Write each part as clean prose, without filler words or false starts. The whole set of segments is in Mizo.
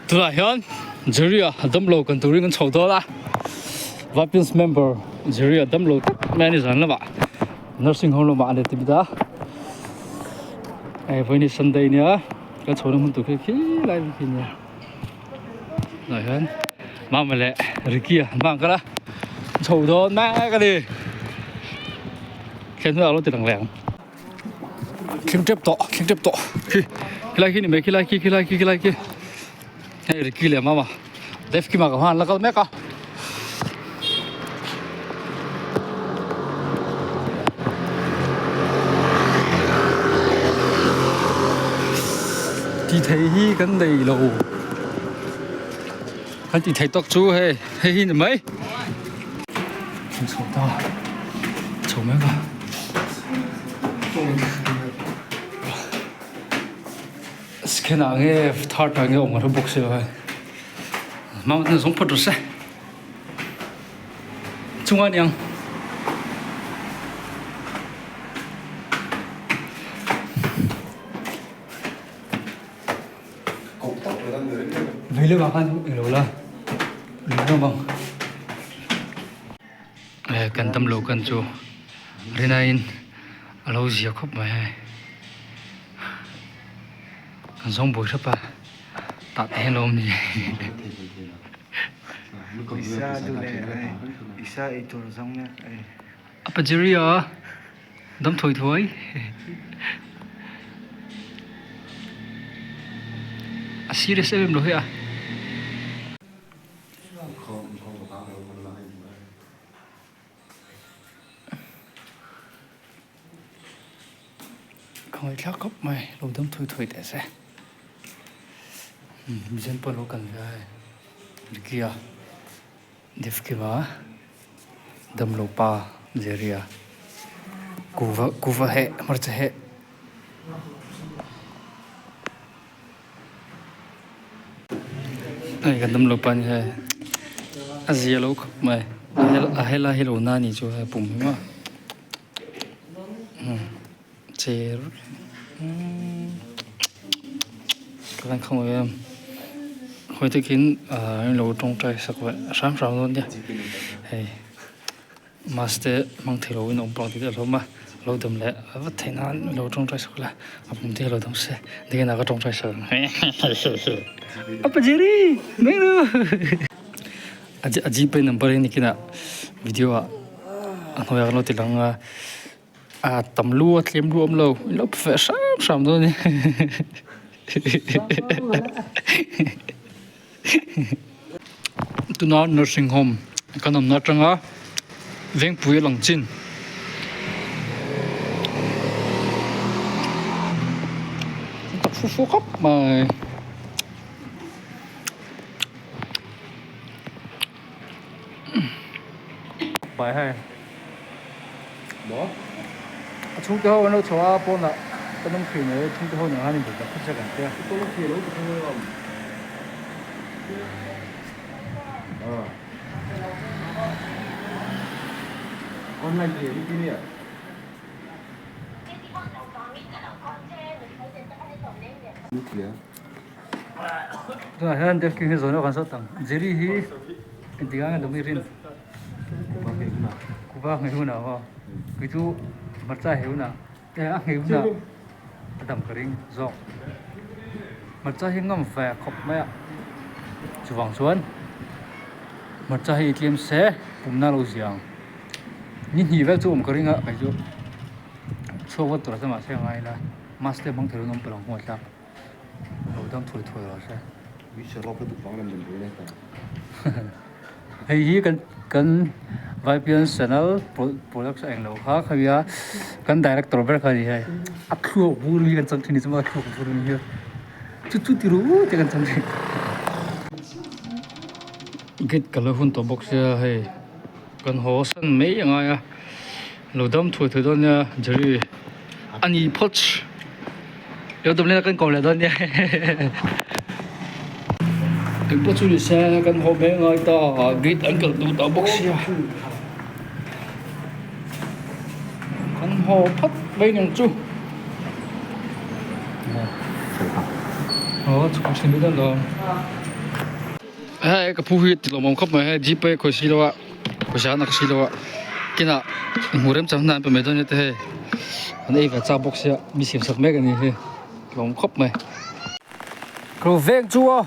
Tunah hian Jerry-a damlo kan turin kan chho dawn a, Vipins member Jerry-a damlo tak mai a ni zan lamah nursing home lamah an ti bit a, hei vawiin hi Sunday nia kan chhohna hmun tur khi khilai khi a nia tunah hian Mama leh Ricky-a an hmang kal a, chho dawn mek a ni thlen hunah lo ti lang leh ang. Thleng tep tawh thleng tep tawh khi khilai khi ni mai khilai khi khilai khi khilai khi hei Ricky leh Mama left khi mah ka hman la kal mek a. Ti thei hi kan nei lo kan ti thei tawk chu hei hei hi ni mai chho ta chho mek a. Second ah nge third ah nge awm ka hre bawk si lo hei hmang ten zawng phawt rawh se chungah aniang vei lamah khan englo la ring ang. Eh kan tam lo kan chu rinaiin a lo zia khawp mai hei kan zawng buai hrep a tah te hian lo awm ni a pajeri a dam thawi thawi a serious em em lo hi a. Ka ngaihthlak khawp mai lo dam thui thui teh se mizen pawh lo kal ve a hei Ricky-a Devkima damlo pa Jerry-a kuva kuva heh hmarcha heh. Hei kan damlo pa ni hei a zia lo khawp mai a helai hi lo na ni chu hei pum hi maw che ka van khaw em hawi takin ahh lo tawngtai sak leh hram hram dawn nia hei. Mass te hmang thei loin a awm pawh ang tih te a hlawm a, lo dam leh vat theih nan lo tawngtai sak la, a pum te lo dam se tikhian a ka tawngtai sak ang Apa Jerry Menu a gpay number hi nikinah video ah a hnuaiah kan lo ti lang a, a tam lu a tlem lu a awm lo in lo pe feh hram hram dawn a ni Tuna nursing home kan awmna atanga vengpui a lang chin. Tak fu fu khawp mai. Bai hei. Maw? A chhungte ho an lo chho a pawnah ka nung thin e chhungte ho nen khan inbul tak phawt se kan tia. Online thei hi ti nia. Tunah hian Devking hi zawn ah kan zawt ang. Jerry hi engtik ah nge dawm i rin? Kuva nghei hunah maw? Kei chu hmarcha hei hunah eh a nghei hunah a dam ka ring zawk. Hmarcha hi ngam ve khawp mai a, chuvang chuan hmarcha hi i tlem se pumna lo zia ang. Ni hnih vel chu awm ka ring a kei chu chhuak vat tur a mahse a ngai ila mask te hmang thei lo an awm palh ang hmuh a tlak. Lo dam thui thui rawh se. Hei hi kan kan Vaipian channel production englo kha khawia kan director ber kha a ni hei a thluak bur hi kan chang thin a ni chuan a thluak bur hi chu chu ti ru te kan chang thin. Gate ka lo hun tawh bawk sia hei kan haw san mai a ngai a lo dam thui thui dawn nia Jerry a ni phawt. Lo dawm leh kan ko leh dawn nia. Eng pawh chu ni se kan haw mai ngai ta gate an kalh duh tawh bawk sia. Kan haw phawt mai nang chu. Aw chhuk thin dawn lo. Hei ka pu hi ti lawmawm khawp mai hei jeep pawh hi khawi si lo a pawisa an ak si lo a kinah hmuh rem chang hna an pe mai dawn nia te hei an ei ve chak bawk sia mi siam sak mek a ni hei lawm khawp mai. Ka veng chu aw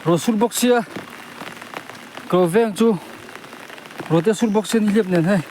rawn sur bawk sia ka veng chu rawn te sur bawk sia ni hliap nen hei.